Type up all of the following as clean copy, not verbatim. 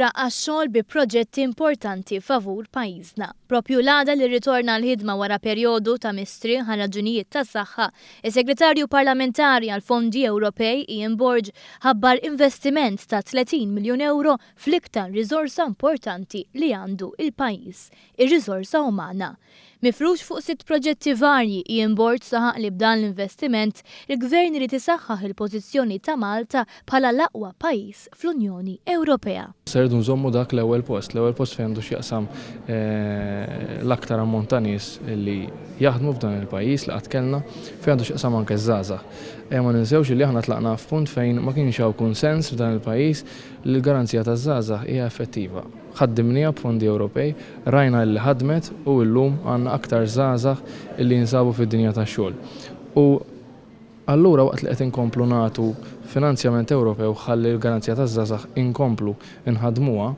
lura għax-xogħol bi proġetti importanti favur pajjiżna. Propju l-għada li rritorna għall-ħidma wara perjodu ta' mistrieħ għal raġunijiet ta' saħħa, is-Segretarju Parlamentari għall-Fondi Ewropej Ian Borg ħabbar investiment ta' 30 miljun ewro fl-iktar riżorsa importanti li għandu l-pajjiż, ir-riżorsa umana. Mifrux fuq sitt proġetti varji, Ian Borg saħaq li b'dan l-investiment, il-Gvern irid isaħħaħ il-pożizzjoni ta' Malta bħala l-aqwa pajjiż fl-Unjoni Ewropea. Issa rridu nżommu dak l-ewwel post, l-ewwel post fejn għandu x'jaqsam l-aktar ammont ta' nies li jaħdmu f'dan il-pajjiż li qatt kellna, fejn għandu x'jaqsam anke ż-żgħażagħ. Ejja ma ninsewx li aħna tlaqna f'punt fejn ma kienx hawn kunsens f'dan il-pajjiż li l-garanzija taż-żgħażagħ hija effettiva. Ħaddimnieha b'fondi Ewropej, rajna illi ħadmet u illum għandna aktar żgħażagħ illi jinsabu fid-dinja tax-xogħol. U allura waqt li qed inkomplu nagħtu finanzjament Ewropew ħalli l-garanzija taż-żgħażagħ inkomplu nħaddmuha,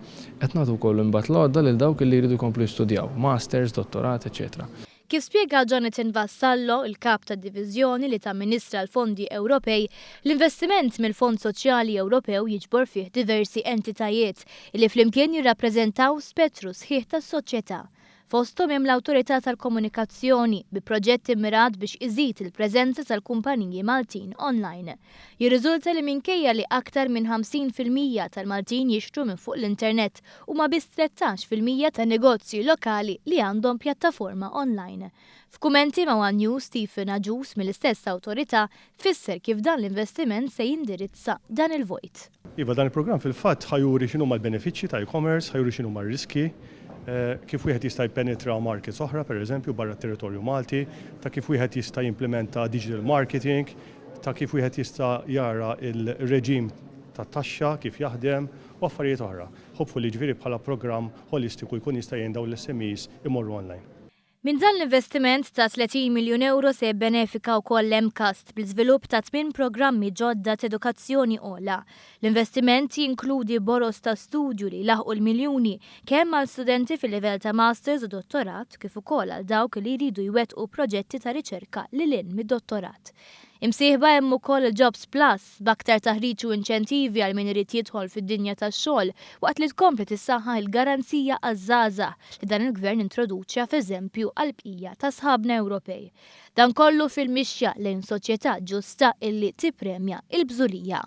qed nagħtu wkoll imbagħad l-għodda lil dawk illi jridu jkomplu jistudjaw, masters, dottorat, eċċetera. Kif spjega Jonathan Vassallo, il-Kap tad-Diviżjoni li tamministra l-Fondi Ewropej, l-investiment mill-Fond Soċjali Ewropew jiġbor fih diversi entitajiet li flimkien jirrappreżentaw spettru sħiħ tas-soċjetà. Fosthom hemm l-Awtorità tal-Komunikazzjoni, bi proġett immirat biex iżid il-preżenza tal-kumpaniji Maltin online. Jirriżulta li minkejja li aktar minn 50% tal-Maltin jixtru minn fuq l-internet, huma biss 13% tan-negozji lokali li għandhom pjattaforma online. F'kummenti ma' one News, Stephen Agius mill-istess awtorità fisser kif dan l-investiment se jindirizza dan il-vojt. Iva, dan il-programm fil-fatt ħa juri x'inhuma l-benefiċċji ta' e-commerce, ħa juri x'inhuma r-riskji, kif wieħed jista' jippenetra markets oħra, pereżempju, barra t-territorju Malti, ta' kif wieħed jista' jimplimenta digital marketing, ta' kif wieħed jista' jara l-reġim tat-taxxa kif jaħdem u affarijiet oħra. Hopefully jiġifieri bħala programm ħolistiku jkun jista' jgħin dawn l-SMEs imorru online. Minn dan l-investiment ta' 30 miljun ewro se jibbenefika wkoll l-MCAST bl-iżvilupp ta' tmien programmi ġodda t'edukazzjoni ogħla. L-investiment jinkludi boroż ta' studju li jlaħħqu l-miljuni kemm għal studenti fil-livell ta' masters u dottorat kif ukoll għal dawk li jridu jwettqu proġetti ta' riċerka lil hinn mid-dottorat. Imsieħba hemm ukoll il-Jobs Plus, b'aktar taħriġ u inċentivi għal min irid jidħol fid-dinja tax-xogħol, waqt li tkompli tissaħħaħ il-Garanzija għaż-Żgħażagħ li dan il-Gvern introduċja f'eżempju għall-bqija ta' sħabna Ewropej. Dan kollu fil-mixja lejn soċjetà ġusta illi tippremja l-bżulija.